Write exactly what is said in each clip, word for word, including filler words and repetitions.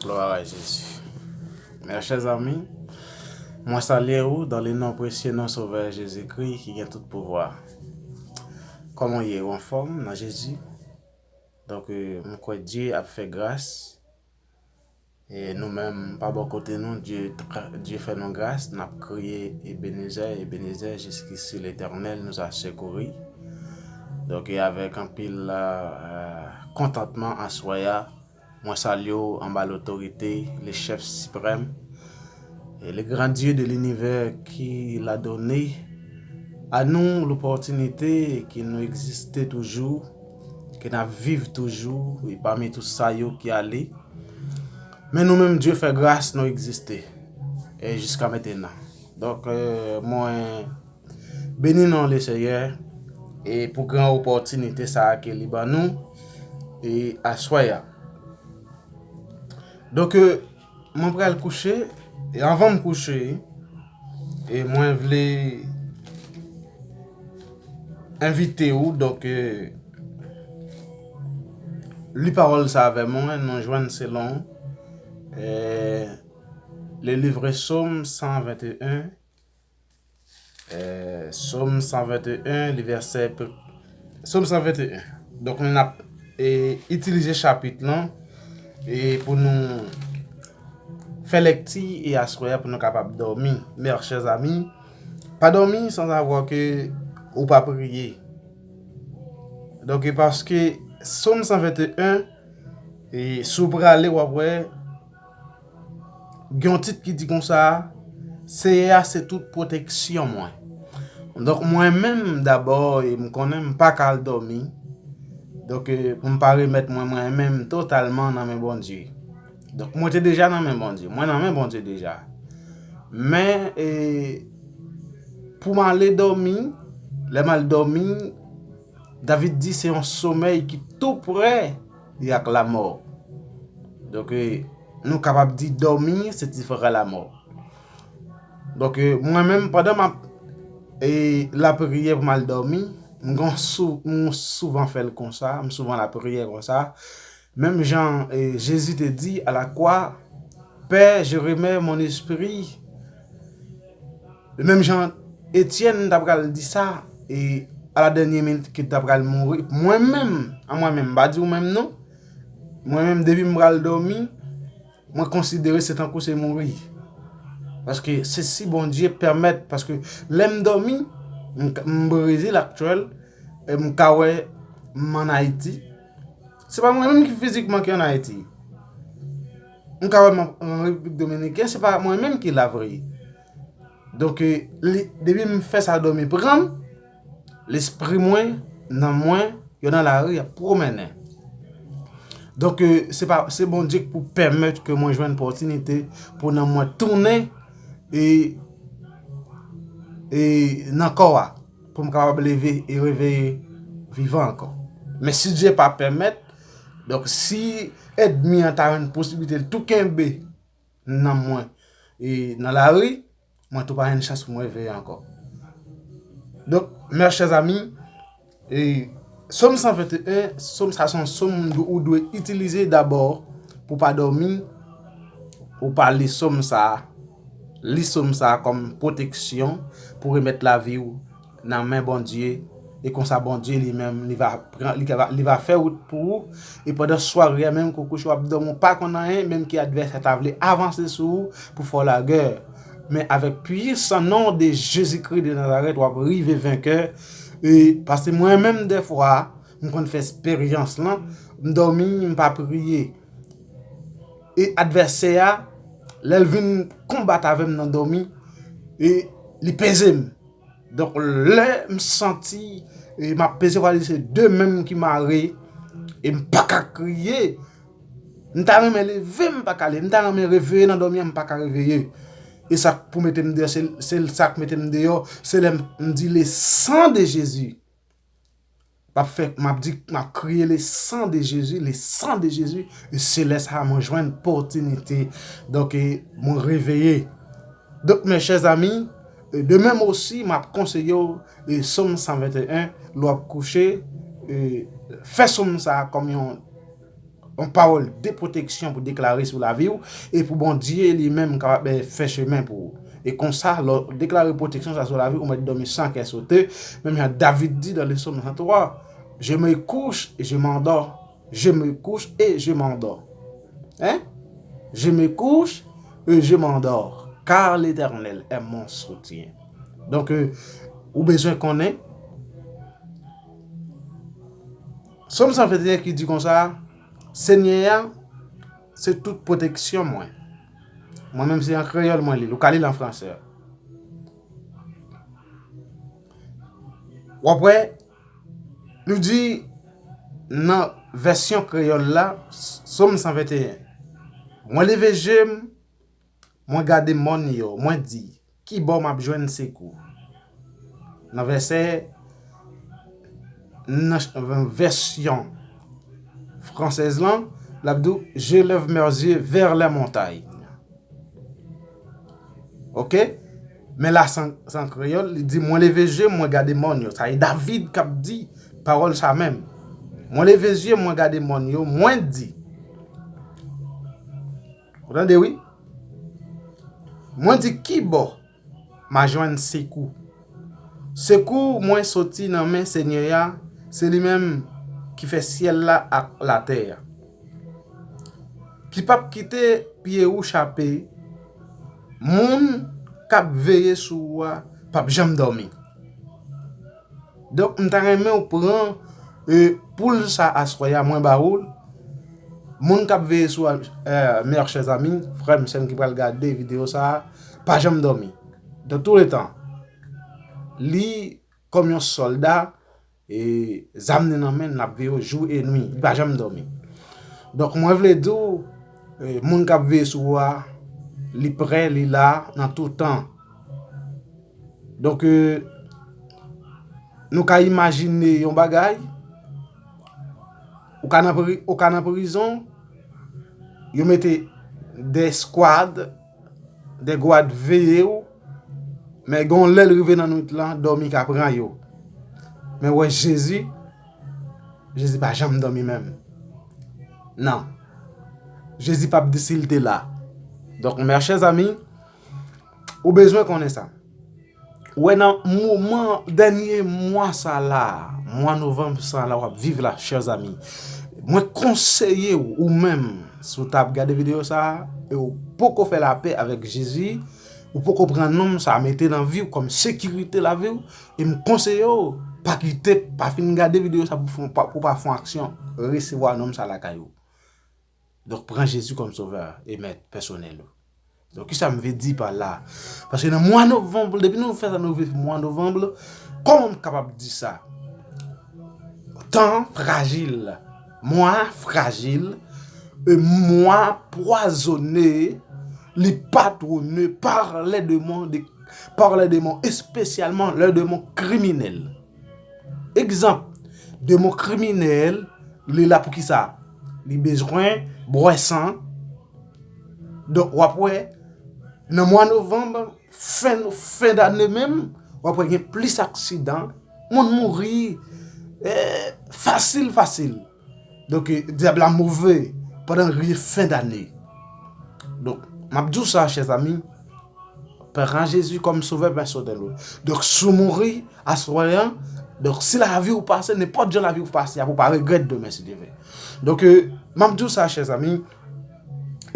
Gloire à Jésus. Mes chers amis, mwen salye ou dans le nom précieux, non Sovè Jezikri ki gen tout pouvwa. Kòman w ye? Ou anfòm nan Jezi? Donk, euh, m kwè Dye ap fè gras. E nou menm, pa bò kote nou, Dye tra- Dye fè nou gras, n ap kriye Ebenezè, Ebenezè, jusqu'ici l'Éternel nous a secourus. Donk, e avèk anpil euh, kontantman aswè a, mwen salye w anba lotorite le Chèf Siprèm, e le gran Dye de linivè ki la done a nou lopòtinite ke nou egziste toujou, ke n ap viv toujou, e pami tout sa yo ki ale. Men nou menm, Dye fè gras, nou egziste, e jiska mentenan. Donk, euh, mwen beni non Lesenyè, e pou gran opòtinite sa a ke li ban nou, e aswè a. Donk, euh, mwen pral kouche, e anvan m kouche, e mwen vle envite ou, donk, euh, li pawòl sa avè mwen, nou jwenn selon, euh, le livre Sòm san venteyen, euh, Sòm san venteyen, li vèsè, Sòm san venteyen. Donk, nou ap e, itilize chapit lan e pou nou fè lèkti e aswè a pou nou kapab dòmi. Mes chers amis, pa dòmi san savwa ke ou pa priye. Donk, e paske Sòm san venteyen, e si w prale, w ap wè, gen yon tit ki di konsa, Seyè a se tout pwoteksyon mwen. Donk, mwen menm, dabò, e m konnen m pa ka al dòmi. Donk, e, pou m pa remèt mwen, mwen menm, totalman nan men Bondye. Donk, mwen te deja nan men Bondye. Mwen nan men Bondye deja. Men, e, pou m ale dòmi, lè m al dòmi, David di se yon somèy ki tou prè li ak lamò. Donk, e, nou kapab di dòmi se diferan lamò. Donk, e, mwen menm, pandan m ap, e, lapriyè pou m al dòmi, m gon sou, m souvan fè l konsa, m souvan lapriyè konsa. Menm jan, e, Jezi te di à la croix, Père, je remets mon esprit. Menm jan Etyèn ta pral di sa, e, a la dènye minit ke ta pral mouri. Mwen menm, a mwen menm, m pa di ou menm non. Mwen menm, depi m pral dòmi, mwen konsidere se tankou se mouri. Paske se si Bondye pèmèt, paske lè m dòmi, m, m Brezil aktyèl, e m ka wè m ann Ayiti. Se pa mwen menm ki fizikman ki ann Ayiti. M ka wè m an Repiblik Dominiken, se pa mwen menm ki la vre. Donk, e, li, depi m fè sa dòmi pran m, lespri mwen, nanm mwen, yo nan lari ap pwomennen. Donk, e, se pa, se Bondye ki pou pèmèt ke mwen jwenn opòtinite pou nanm mwen tounen e, e nan kò a, pou m kapab leve e reveye vivan ankò. Men si Dye pa pèmèt, donk si ènmi an ta jwenn posiblite l tou kenbe nanm mwen e nan lari, mwen tou pa jwenn chans pou mwen reveye ankò. Donk, mes chers amis, e, Sòm san venteyen, Sòm sa se yon Sòm ou dwe itilize dabò pou pa dòmi, ou pa li Sòm sa, li Sòm sa kòm pwoteksyon pou remèt lavi w nan men Bondye, e konsa Bondye li menm, li va pran, li va, li va fè wout pou ou, e pandan sware a, menm ke w kouche w ap dòmi, w pa konn anyen, menm ke advèsè ta vle avanse sou ou pou fè w lagè. Men avèk pwisan non de Jezikri de Nazarèt, w ap rive venkè. E, paske mwen menm, dèfwa, m konn fè eksperyans lan, m dòmi, m pa priye. E advèsè a, lè l vin konbat avè m nan dòmi, e li peze m. Donk, lè m santi, e, m ap peze, vwala se de men m ki mare, e m pa ka kriye. M ta renmen leve, m pa ka leve. M ta renmen reveye nan dòmi an, m pa ka reveye. E sa k pou mete m deyò, se, se sa k mete m deyò, se lè m, m di le sang de Jésus. M ap fè, m ap di, m ap kriye le sang de Jésus, le sang de Jésus, e se lè sa a mwen jwenn opòtinite. Donk, e, mwen reveye. Donk, mes chers amis, e, de menm osi, m ap konseye w, e, Sòm san venteyen, lè w ap kouche, e, fè Sòm sa a kòm yon yon pawòl de pwoteksyon pou deklare sou lavi w, e pou Bondye li menm kapab, eh, fè chemen pou ou. E konsa, lè w deklare pwoteksyon sa sou lavi w, ou mèt dòmi san kè sote, menm jan David di dans le psaume cent trois, je me couche et je m'endors. Je me couche et je m'endors. Hein? Je me couche et je m'endors, car l'Éternel est mon soutien. Donk, euh, ou bezwen konnen, Sòm san venteyen ki di konsa, Senyè a, se tout pwoteksyon mwen. Mwen menm, se an kreyòl mwen li l, ou ka li l an fransè. W ap wè, nou di nan vèsyon kreyòl la, Sòm san venteyen, mwen leve je m, mwen gade mòn yo, mwen di, ki bò m ap jwenn sekou? Nan vèsè, nan vèsyon fransèz lan, l ap di w, je lève mes yeux vers les montagnes. Oke? Men la, san, san kreyòl, li di, mwen leve je m, mwen gade mòn yo. Sa e David k ap di pawòl sa menm. Mwen leve je m, mwen gade mòn yo, mwen di. Ou tande, wi? Mwen di, ki bò m a jwenn sekou? Sekou mwen soti nan men Senyè a, se li menm ki fè syèl la ak latè a. Ki p ap kite pye ou chape, moun k ap veye sou ou a p ap janm dòmi. Donk, m ta renmen w pran, e, poul sa aswè a, mwen ba ou l. Moun k ap veye sou, e, mes chers amis, frè m, sè m ki pral gade videyo sa a, pa janm dòmi. De tout le tan, li kòm yon sòlda, e, zam li nan men l, l ap veye w jou e nwi, li pa janm dòmi. Donk, mwen vle di w, e, moun k ap veye sou ou a, li prè, li la nan tout tan. Donk, e, nou ka imajine yon bagay, ou ka nan pri-, ou ka nan prizon, yo mete de eskwad, de gwad veye w, men gen yon lè l rive nan nwit lan, dòmi ka pran yo. Men wè Jezi, Jezi pa janm dòmi menm. Non. Jezi p ap di si l te la. Donk, mes chers amis, ou bezwen konnen sa. Ou wè nan moman, dènye mwa sa la, mwa novanm sa la w ap viv la, chers amis, mwen konseye w, ou menm, si w t ap gade videyo sa a, e w poko fè lapè avèk Jezi, ou poko pran nonm sa a mete nan vi w kòm sekirite lavi w, e m konseye w, pa kite, pa fin gade videyo sa pou fon, pa, pou pa fè yon aksyon, resevwa nonm sa lakay ou. Donk, pran Jezi kòm sovè e mèt pèsonèl ou. Donk, kisa m vle di pa la? Paske nan mwa novanm, depi nou fè sa, nou viv mwa novanm, kòman m kapab di sa? Tan frajil, mwa frajil, e mwa pwazone, li patwone par les démons, de, par les démons, espesyalman les démons kriminèl. Egzanp, demon kriminèl, li la pou kisa? Li bezwen bwè san. Donk, w ap wè, nan mwa novanm, fen, fen dane menm, w ap wè gen plis aksidan, moun mouri, eh, fasil, fasil. Donk, eh, dyab la move pandan rive fen dane. Donk, m ap di w sa, chè zami, pran Jezi kòm sovè pèsonèl ou. Donk, si w mouri aswè an, donk, si lavi w pase, nenpòt jan lavi w pase a, pou w pa regrèt demen, si Dye vle. Donk, eh, m ap di w sa, chè zami,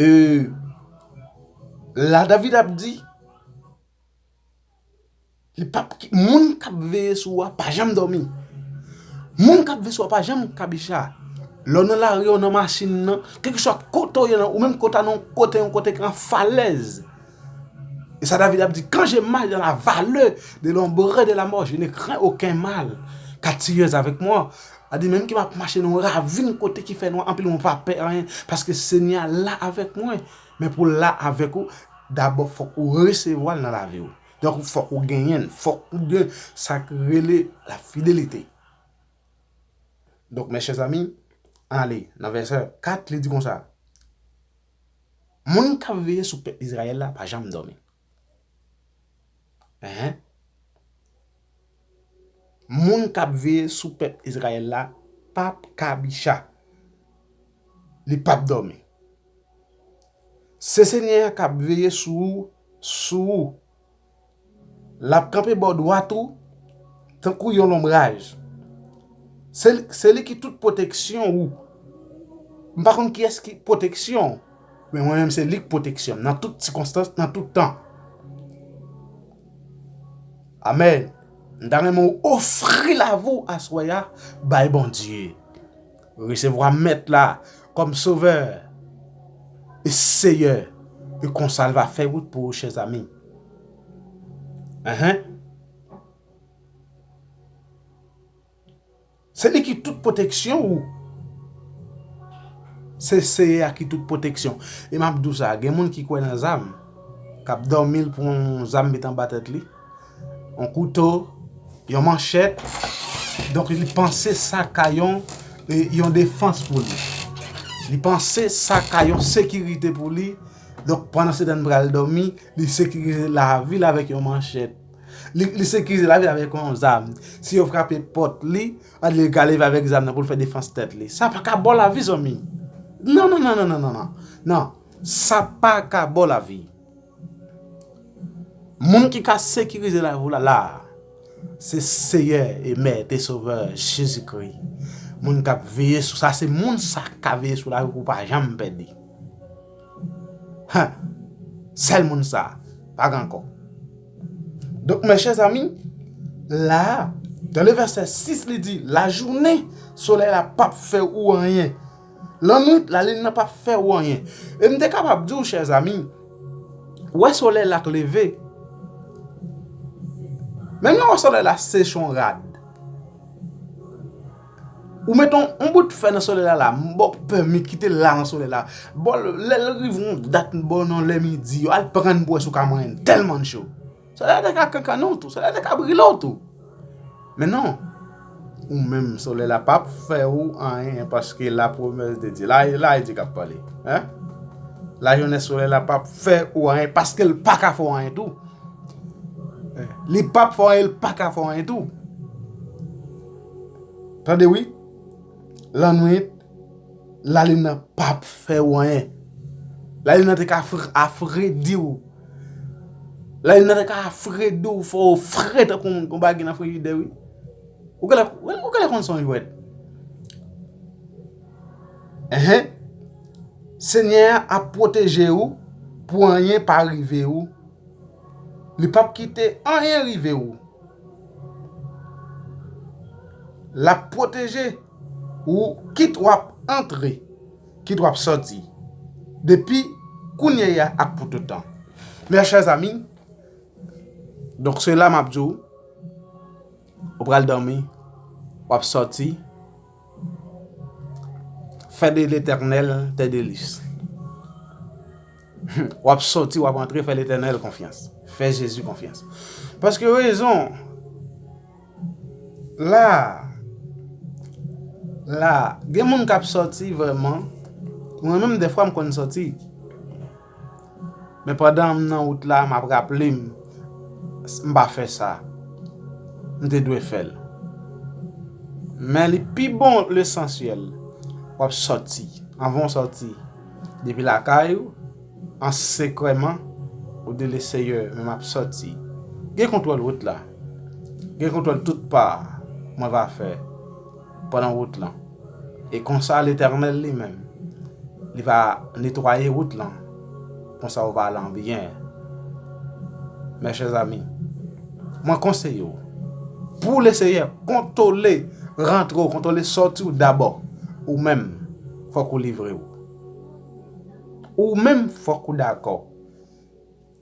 eh, la David ap di, Li p ap ki-, moun k ap veye sou ou a pa janm dòmi. Moun k ap veye sou ou a pa janm kabicha. Lè w nan lari, w nan machin nan, kèlkeswa kote w ye nan, ou menm kote a nan yon kote, yon kote ki an falèz. E sa David ap di, quand je marche dans la vallée de l'ombre de la mort, je ne crains aucun mal, car tu es avec moi. A di, menm ke m ap mache nan yon ravin kote ki fè nwa anpil, mwen pa pè anyen, paske Senyè a la avèk mwen. Men pou l la avèk ou, dabò fòk ou resevwa l nan lavi w. Donk, fòk ou genyen l, fòk ou gen sa k rele la fidelite. Donk, mes chers amis, ann ale nan vèsè kat, li di konsa, moun k ap veye sou pèp Izrayèl la pa janm dòmi. Enhen. Moun k ap veye sou pèp Izrayèl la p ap kabicha. li p ap dòmi. Se Senyè a k ap veye sou ou, sou ou. L ap kanpe bò dwat ou, tankou yon lonbraj. Se, se li ki tout pwoteksyon ou. M pa konn kiyès ki pwoteksyon w, men mwen menm se li k pwoteksyon m nan tout sikonstans, nan tout tan. Amèn. M ta renmen w ofri lavi w aswè a bay Bondye. Resevwa Mèt la kòm Sovè e Seyè, e konsa l va fè wout pou ou, chèzami. Enhen. Se li ki tout pwoteksyon ou. Se Seyè a ki tout pwoteksyon. E m ap di w sa, gen moun ki kwè nan zam, k ap dòmi, l pran yon zam met anba tèt li, yon kouto, yon manchèt. Donk, li panse sa ka yon, e, yon defans pou li. Li panse sa ka yon sekirite pou li. Donk, pandan se tan l pral dòmi, li sekirize lavi l avèk yon manchèt. Li, li sekirize lavi l avèk yon zam. Si yo frape pòt li, li ka leve avèk zam nan pou l fè defans tèt li. Sa pa ka ba w lavi, zanmi. Non, non, non, non, non, non, non. Non, sa pa ka ba w lavi. Moun ki ka sekirize lavi w la, la, se Seyè e Mèt e Sovè Jezikri. Moun k ap veye sou, sa se moun sa k ka veye sou lavi w pou w pa janm pèdi. Hen. Sèl moun sa, pa gen ankò. Donk, mes chers amis, la, dans le verset six, li di, lajounen, solèy la p ap fè ou anyen. Lannwit, lalin nan p ap fè ou anyen. E m te kapab di w, chèzami, ou wè solèy la k leve. Menm lè w wè solèy la seche yon rad, ou mete yon, yon bout fè nan solèy la, la, m ba w pèmi kite l la nan solèy la. Bon, lè l rive yon dat, bon, nan lè midi yo, al pran pou wè si w ka manyen l, tèlman l cho. Solèy la te ka kankannen w tou, solèy la te ka brile w tou. Men non, ou menm, solèy la p ap fè ou anyen, paske la promesse de Dieu. La, la, e Dye k ap pale. Hein? Lajounen, solèy la p ap fè ou anyen, paske l pa ka fè w anyen tou. Li p ap fè w anyen, li pa ka fè w anyen tou. Tande wi, lannwit, lalin nan p ap fè w anyen. Lalin nan te ka fr-, afredi w. Lalin nan te ka afredi w, fè w fre tankou yon, yon bagay nan frijidè, wi. Ou genlè, ou genlè konn se yon jwèt. Enhen. Senyè a ap pwoteje w pou anyen pa rive w. Li p ap kite anyen rive w. L ap pwoteje ou, kit w ap antre, kit w ap sòti, depi kounye a ak pou toutan. Mes chers amis, donk se la m ap di w, ou pral dòmi, w ap sòti, fais de l'Éternel tes délices. W ap sòti, w ap antre, fè Letènèl konfyans. Fè Jezi konfyans. Paske rezon, la, la, gen moun k ap sòti vrèman. Mwen menm, dèfwa, m konn sòti. Men pandan m nan wout la, m ap raple m, m pa fè sa. M te dwe fè l. Men li pi bon, lesansyèl, w ap sòti. Anvan w sòti, depi lakay ou, an sekrèman, ou di le Seyè, men m ap sòti. Gen kontwòl wout la. Gen kontwòl tout pa mwen va fè pandan wout lan. E konsa, Letènèl li menm, li va netwaye wout lan. Konsa, ou va ale an byen. Mes chers amis, mwen konseye w, pou le Seyè kontwole rantre w, kontwole sòti w dabò, ou menm, fòk ou livre w. Ou menm, fòk ou dakò.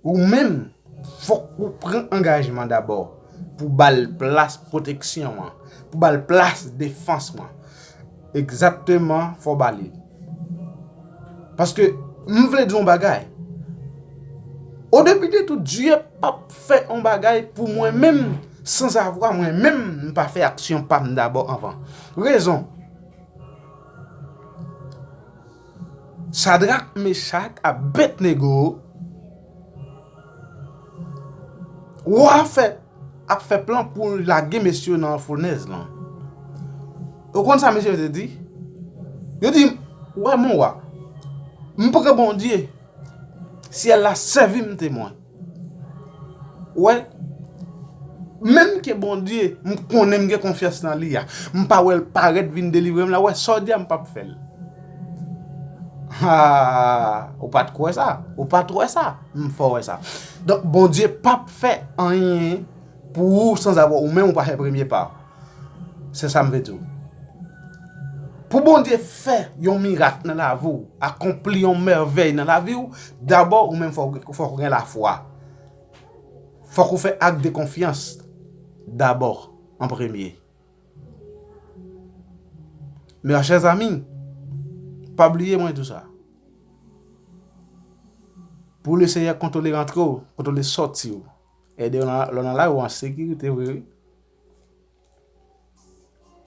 Ou menm, fòk ou pran angajman dabò pou ba l plas pwoteksyon an, pou ba l plas defans lan. Egzakteman, fò w ba li. Paske, m vle di w yon bagay. Au début de tout, Dye p ap fè yon bagay pou mwen menm, sansavwa mwen menm, m pa fè aksyon pa m dabò anvan. Rezon, Chadrak, Mechak, Abednego, wa fè, ap fè plan pou lage mesye yo nan founèz lan. Ou konn sa mesye yo te di? Yo di, Ou wè, mon wa, m pran Bondye. Syèl la sèvi m temwen. Ou wè, menm ke Bondye, m konnen m gen konfyans nan li a, m pa wè l parèt vin delivre m la, ou wè, sa w di a, m p ap fè l. Ha, ou pa t kwè sa? Ou pa t wè sa? M fè w wè sa. Donk, Bondye p ap fè anyen pou ou sanzavwa ou menm ou pa fè premye pa. Se sa m vle di w. Pou Bondye fè yon mirak nan lavi w, akonpli yon mèvèy nan lavi w, dabò ou menm fòk, fòk ou gen lafwa. Fòk ou fè ak de konfyans dabò, an premye. Mes chers amis, pa bliye mwen di w sa. Pou Lesenyè kontwole rantre w, kontwole sòti w, ede w nan, lè w nan lari w an sekirite vre, wi.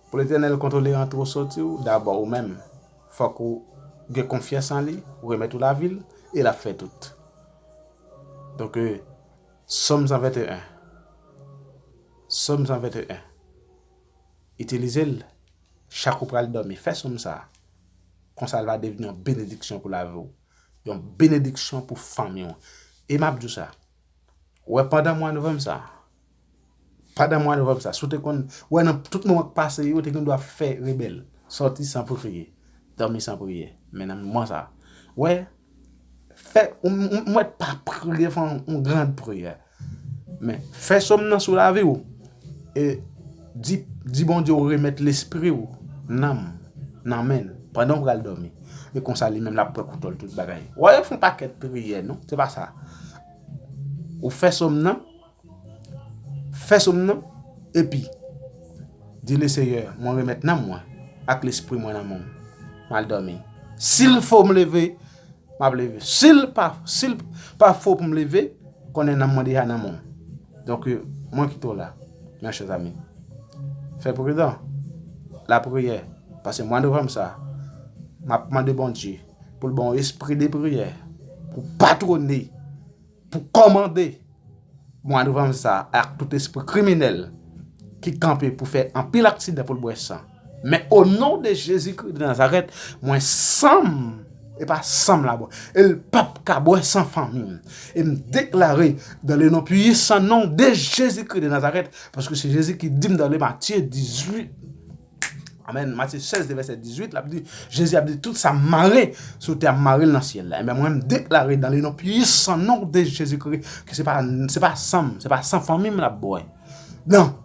Pou Letènèl kontwole rantre w sòti w, dabò ou menm, fòk ou gen konfyans an li, ou remèt ou lavi l, e l ap fè tout. Donk, euh, Sòm san venteyen. Sòm san venteyen. Itilize l chak ou pral dòmi. Fè sòm sa a. Konsa l va devni yon benediksyon pou lavi w. Yon benediksyon pou fanmi w. E m ap di w sa. Ou wè, pandan mwa novanm sa, pandan mwa novanm sa, si w te konn, ou wè, nan tout moman k pase yo, ou te gen dwa fè rebèl, sòti san priye, dòmi san priye. Men nan moman sa, ou wè, fè, ou, ou, ou mèt pa priye, fè yon, yon gran priyè. Men, fè sòm nan sou lavi w, e di, di Bondye ou remèt lespri w, nanm, nan men l, pandan w pral dòmi. E konsa, li menm, l ap pran kontwòl tout bagay. Ou wè, yo fè yon pakèt priyè, non? Se pa sa. Ou fè sòm nan, fè sòm nan, epi di Leseyè, mwen remèt nanm mwen ak lespri mwen nan men w. M al dòmi. Si l fo m leve, m ap leve. Si l pa, si l pa fo pou m leve, konnen nanm mwen deja nan men w. Donk, mwen kite w la, mes chers amis. Fè pridan. Lapriyè. Paske mwa novanm sa, m ap mande Bondye pou l ban w espri de priyè, pou patwone, pou kòmande mwa novanm sa ak tout espri kriminèl ki kanpe pou fè anpil aksidan pou l bwè san. Men o non de Jezikri de Nazarèt, mwen san m, e pa san m l ap bwè. E l p ap ka bwè san fanmi m. E m deklare, dans le nom puissant nom de Jésus-Christ de Nazareth, paske se Jezi ki di m dans le Matthieu dix-huit, Amèn. Matye sèz, de vèsè dizuit, l ap di, Jezi ap di, tout sa mare sou tè a mare l nan syèl la. Ebyen, mwen, m deklare dans le nom puissant nom de Jésus-Christ, ke se pa, se pa san m, se pa san fanmi m l ap bwè. Non.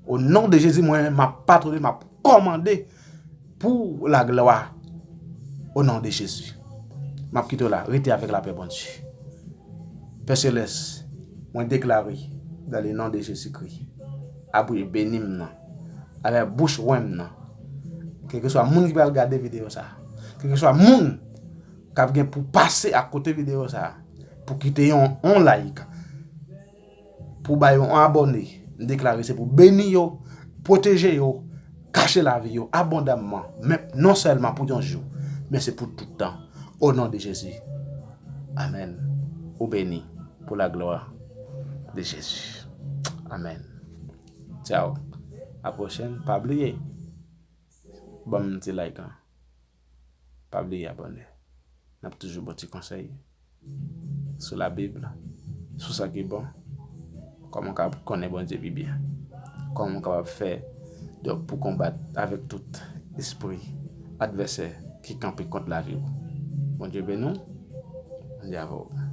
O non de Jezi, mwen, m ap patwone, m ap kòmande pou laglwa. O non de Jezi. M ap kite w la. Rete avèk lapè Bondye. Pè Selès, mwen deklare, dans le nom de Jésus-Christ, abri beni m nan, avèk bouch wen m nan, kèlkeswa moun ki pral gade videyo sa, kèlkeswa moun k ap gen pou pase akote videyo sa, pou kite yon, yon like, pou ba yo yon abòne, m deklare se pou beni yo, pwoteje yo, kache lavi yo abondamman, men non sèlman pou yon jou, men se pou tout tan. O non de Jezi. Amèn. Ou beni pou laglwa de Jezi. Amèn. Tchao. A pwochèn. Pa bliye, ban m ti like an. Pa bliye abòne. N ap toujou ba w ti konsèy sou Labib, sou sa ki bon, kòman w kapab konnen Bondye pi byen, kòman w kapab fè, donk, pou konbat avèk tout espri advèsè ki kanpe kont lavi w. Bondye beni w. Bondye avè w.